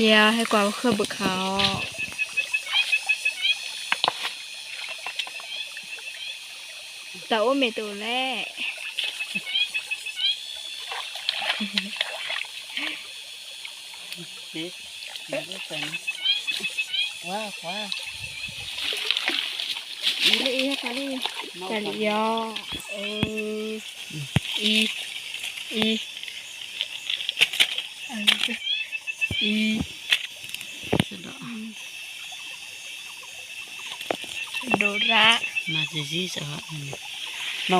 ယဟဲကွၢ်ဃၢဘုခါအီၤ, တၢ်အိၣ်မ့ၢ်တအိၣ်လဲၣ်. ဝါကွၢ်, အံၤလၢအံၤ တၢ်လံ, တၢ်လံအီၤ, အံၤ, အံၤ, အံၤ, ဒိၣ်ရၣ်, မၤ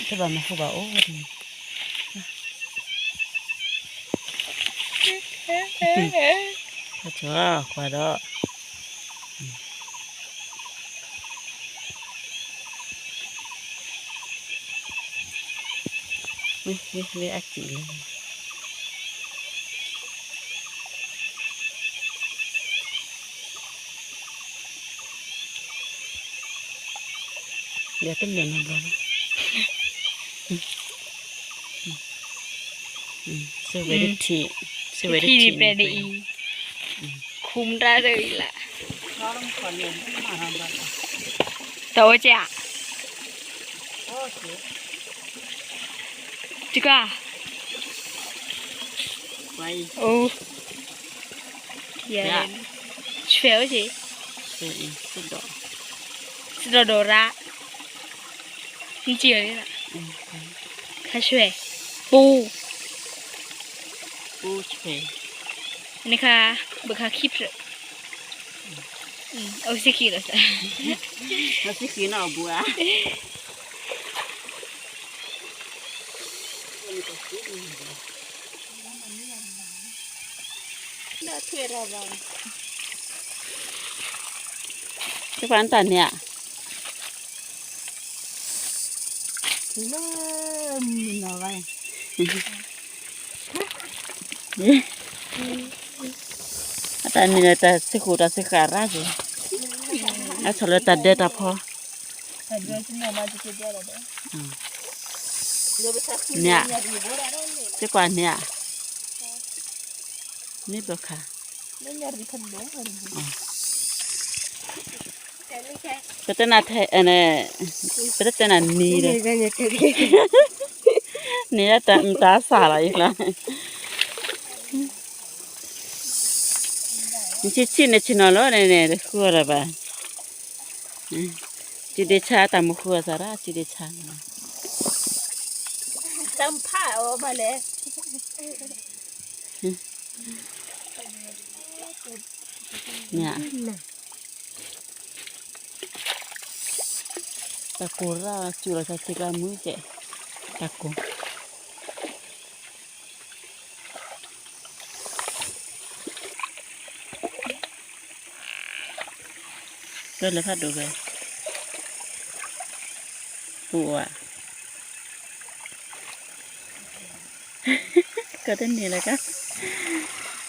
တဘၣ်မၤဃူဘၣ်အိၣ်, ကွၢ်ဒီး ဝ့ၢ် ဝ့ၢ် ဝ့ၢ်အစံးလီၤ. ဒီးတမ့ၢ်နီတဘျီလီၤ. စဝဲတထံၣ်, စဝဲတထံၣ်န့ၣ် ခူမတၢ်တအံၤလၢ်, တအိၣ်ကဲဧါ, တကါ, အိၣ်, ယဲ, ဆွဲအိၣ်ကဲ, စဒီၣ်ဒိၣ်ရၣ်, နစံးလီၤလံလီၤ, ခါဆွဲ, ပူ, ပူဆွဲ, နခါ, ဘုခါခံဖျၢၣ်, အိၣ်စ့ၢ်ကီးလီၤစဲ, အိၣ်စ့ၢ်ကီးနီၢ်အဘူးဧါ. တဖၣ်နတၢ်န့ၣ်ဧါ, လၢမုၢ်နီၢ်ဂၤ, အတၢ်န့ၣ်လၢတၢ်စ့ၢ်ကီးတၢ်စ့ၢ်ကီးရၣ်က့ၤ, အဆီၣ်လၢတၢ်ဒဲတၢ်ဖီ, န့ၣ်, စ့ၢ်ကီးန့ၣ်ဧါ, မ့ၢ်ဘျီခါ, ပတဲနၤထဲ, ပတတဲနၤနံၤဒီး, န့ၣ်တၢ်စၢ်လီၤအံၤလီၤ, နဆံးဆံးန့ၣ်ဆ့ၣ်နီၤလီၤန့ၣ်န့ၣ် တဃုအီၤဒီးဘၣ်, စံးဒ့ဆါတၢ်မူဃုအီၤစၢ်ရၣ် စံးဒ့ဆါန့ၣ် မ့ၢ်ဧါ, တၢ်ကိၢ်ရၣ်စူၤလီၤဆါဆံးကျါမုၢ်ကဲ, တၢ်ကိၢ်, တၢ်လဲၤဖးဒိၣ်ဝဲ, ပူၤဧါ, ကတန့ၢ်လၢက,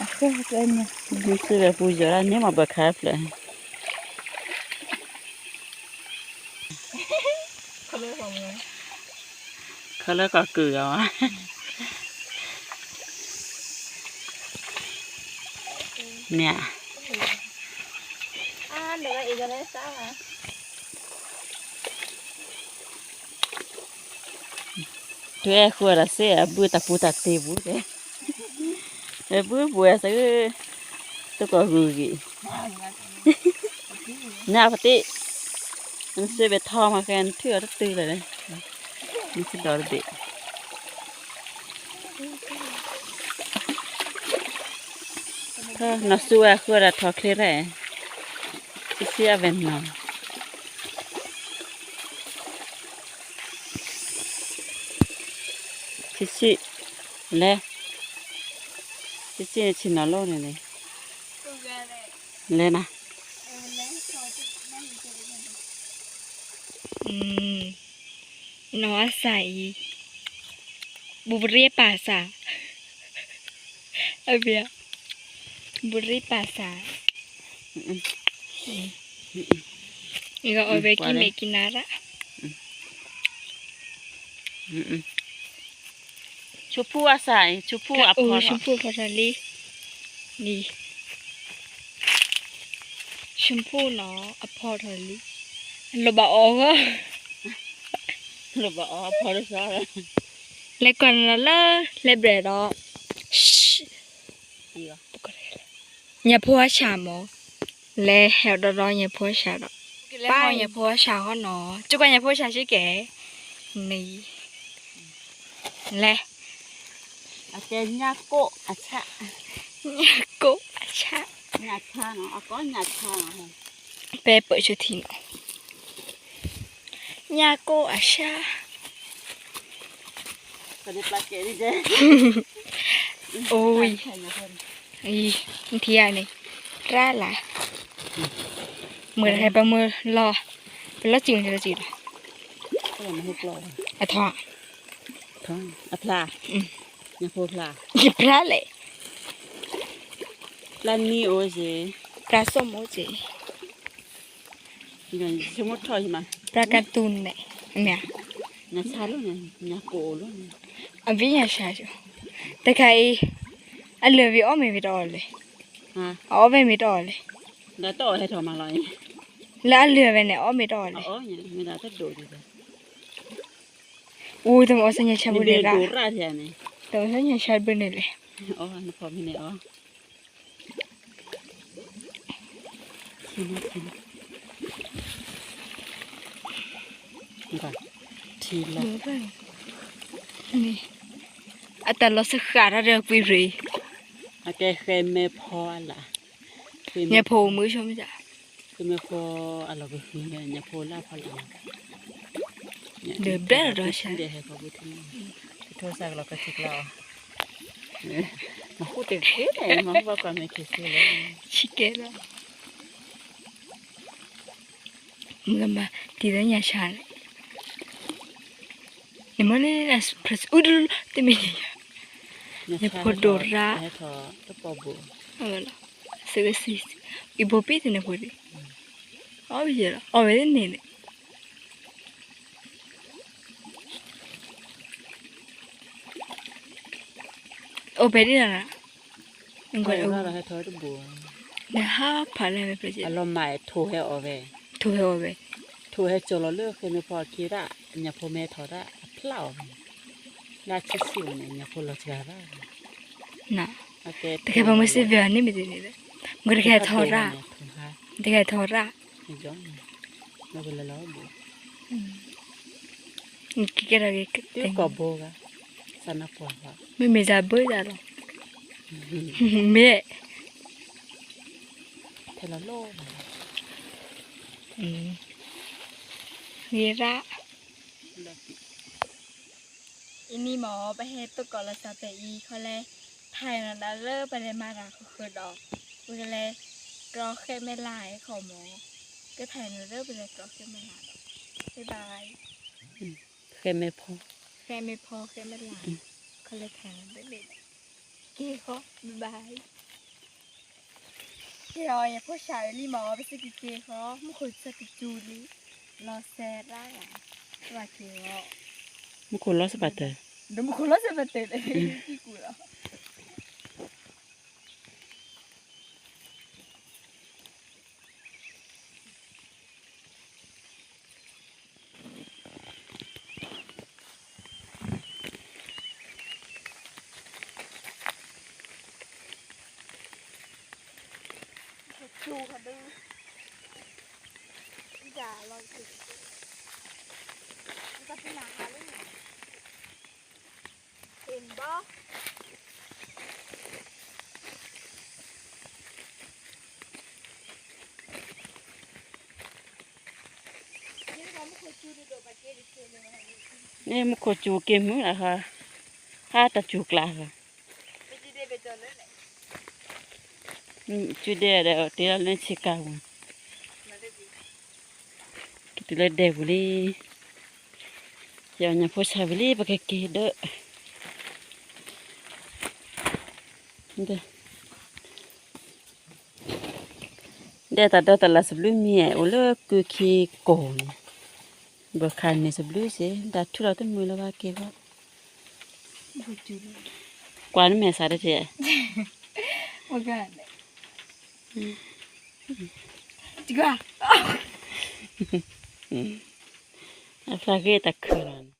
အဃိကဲန့ၣ်, မ့ၢ်စံးဝဲပူၤယီၤဒၣ်န့ၣ်မ့ၢ်ဘၣ်ခါဖျၢၣ် ခီလၢကီၢ်ကုၢ်အီၤ, မ့ၢ်ဧါ, တုၤအဲၣ်ဃုာ်ဒီးစ့ၢ် အဘုတၢ်ပူၤတၢ်တ့ၢ်ပူၤတဲ, အဘုဘှဲးစ့ၢ်, တကီၢ်ဂုၤဂ့ၤ, နပတ့ၢ်, နစ့ၢ်ဘဲထီမၤဃဲနထုးအီၤတတုၤလၢၤ, နစ့ၢ်ဒီးတဘ့ၣ် နီၢ်စူဝဲဃုာ်ဒီးထီၣ်ချ့ရဲၣ်, ဆံးဆံးအဝဲနီၢ်, ဆံးဆံး, လဲၤ, ဆံးဆံးန့ၣ်ဆ့ၣ်နီၤလိၣ်န့ၣ်န့ၣ်, လဲၤနၤ နီၢ်အစၢ်အံၤ, ဘူးပရ့ပာ်စၢ်, အဘ့ၣ်, ဘူးပရ့ပာ်စၢ်, အီၣ်ဝဲကံၢ်မဲာ်ကံၢ်နါရၣ်, ဆူဖူအစၢ်အံၤ ဆူဖူအဖီထီၣ်, ဆူဖူအဖီထီၣ်လံ, လံ, ဖှိၣ်နီၤ အဖီထီၣ်လံ, လိၣ်ဘၣ်အီၣ်ဂီၢ်, လိၣ်ဘၣ်အီၣ်အဖီတသီ, လဲၤကွၢ်နၤလၢ လဲၤဘျဲၣ်ဒီး ညၣ်ဖိအဆၣ်မး, လဲၤဟဲဒီးဒီးညၣ်ဖိအဆၣ်ဒီး, ပၢ်ညၣ်ဖိအဆၣ်ဃီနီၤ, ကကွၢ်ညၣ်ဖိအဆၣ်ဆ့ကဲ, မ့ၢ်, လဲၤ အကဲညၣ်ကိၣ်အဆၣ်, ညၣ်ကိၣ်အဆၣ်, ညၣ်ဆၣ်နီၤ, အကဲညၣ်ဆၣ်နီၤ, ပဲပၢၢ်ဆူထံနီၤ, ညၣ်ကိၣ်အဆၣ်, အိၣ်, အံၤ, နထံၣ်ယၤန့ၣ်, ရၣ်လၢ်, မုၢ်တဟဲပမုၢ်လီၤ, ပလီၤစံၣ်မုၢ်တလီၤစံၣ်လီၤ, အထီၣ်, အဖျါ, ညၣ်ဖိဖျါ, ဖျါလဲၣ်, ဖျါနံၣ်အိၣ်စ့ၢ်, ဖျါစိၣ်မ့ၢ်အိၣ်စ့ၢ်, ဖျါကတူၢ်န့ၣ်, မ့ၢ်ဧါ, ညၣ်ဆၣ်လီၤ, ညၣ်ကိၣ်အိၣ်လီၤ, အဝံညၣ်ဆၣ်, တခါအံၤ, အလၢာ်ဝံၤအီၣ်မ့ၢ်ဝံၤတအီၣ်လဲၣ်, အအီၣ်ဝဲမ့ၢ်တအီၣ်လဲၣ်, လၢအလၢာ်ဝဲန့ၣ် အီၣ်မ့ၢ်တအီၣ်လဲၣ်, အိၣ်တမ့ၢ်အီၣ်ဆၢညါဆၢဘၣ်န့ၣ်, တမ့ၢ်အီၣ်ဆၢညါဆၢဘၣ်န့ၣ်လဲၣ်, ထံလီၤ, အတၢ်လီၤစဃၣ်တၢ်ဒီးကွံာ်ရ့ၣ်, အကဲဃဲမဲဖီအလၢ်, ညၣ်ဖိမုၢ်ဆိမ့ၢ်, ဃဲမဲဖီအလီၢ်ကဟု, ညၣ်ဖိလၢ်ဖီလၢ်, ဒီးဘဲဒီးဆၢ, ထိၣ်စၢ်ကလီၤကထံကျါအီၤ, မၤဟူတဂ့ၤ, မၤဟူဘၣ်ကွၢ်မဲာ်ခံဆူလဲၣ်, ဆံကဲလီၤ, မုၢ်ကမၤတံၤလၢညၣ်ဆၣ်န့ၣ်, နမ့ၢ်န့ၣ်, အူတလၢတမ့ၢ်, ညၣ်ဖိဒိၣ်ရၣ်, အဝဲလီၤ, စ့ၢ်ကီးစံး, အံၤဘိပ့ၢ်တန့ၣ်ဖိဒံး, အီၣ်ဝဲယဲလီၤ, အီၣ်ဝဲန့ၣ်န့ၣ်, အိၣ်ဖဲဒၣ်လီၤ, နဟးဖးလဲၣ်, အလီၤမၢ်ထိၣ်ဟဲအီၣ်ဝဲ, ထိၣ်ဟဲအီၣ်ဝဲ, ထိၣ်ဟဲကၠီၤလီၤလၢဃဲမဲဖီအခံဒၣ်, ညၣ်ဖိမဲထီၣ်ဒၣ်အဖျါအီၤ, လၢဆံးဆံးဝဲန့ၣ် ညၣ်ဖိလီၤစှၤဘၣ်, တကဲပမ့ၢ်စ့ၢ်ကီးန့ၣ်မ့ၢ်တန့ၣ်, မ့ၢ်တကဲထီၣ်ရၣ်, တကဲထီၣ်ရၣ်, ကဲထီၣ်က့ၤ, မ့မ့ၢ်စၢ်ဘၢတၢ်လီၤ, မ့ၢ်, မ့ၢ်ရၣ်, အံၤန့ၣ်မ့ၢ် ပဟဲသကိးလီၤစၢ်ဖဲအံၤခီလဲၣ်, ထါအံၤနီၤဒၣ်လၢပလဲၤမၤတၢ်ဃုာ်ဃုာ်ဒီး, ပကလဲၤကြီဃဲမဲလါအံၤခီမ့ၢ်, ကထါအံၤနီၤလၢပလဲၤကြီဃဲမဲလါဒီး, ဘၣ်ဘၣ်, ဃဲမဲဖီ, ဃဲမဲဖီ ဃဲမဲလါ, ခီလဲၣ်ထါအံၤဘၣ်ဘၣ်, က့ၤဃီ, ဘၣ်ဘၣ်. ကဲအီၤ ယဖိဆၣ်အံၤလံမ့ၢ် ပစံးက့ၤက့ၤဃီ မူခိၣ်ဆၢကစူၤလံ, လီၤစဲးရၣ်ဂၤ, ဘၣ်က့ၤအီၤ, မူခိၣ်လီၤစဲးပာ်တၢၢ်, ဒီးမူခိၣ်လီၤစဲးပာ်တၢၢ်ဒီး ကံၢ်ကူၣ်လီၤ. န့ၣ်မူခိၣ်စူၤက့ၤမုာ်လီၤ, ဟါတၢ်စူၤကျါဃီ, စူၤဒဲဒီး တ့လီၤလၢဆ့ကၤပူၤ, က့ၤတုၤလၢဒဲပူၤလံ, ယညၣ်ဖိဆၣ်ဝံၤလံ ပကက့ၤဒၢး ဒဲတၢ်ဒီတၢ်လၢစဘျုးမံၤ အိၣ်လၢကုခံကိၢ်န့ၣ်, ဘၣ်ခါန့ၣ်စဘျုးစ့ၢ် တၢ်ထုးလီၤတမုာ်လၢၤဘၣ်က့ၤဃီ, ကွၢ်နမဲာ်ဆှးတက့ၢ်, မ့ၢ်ဂ့ၤ, အသးဂ့ၢ်တၢ်ခုၣ်လီၤ.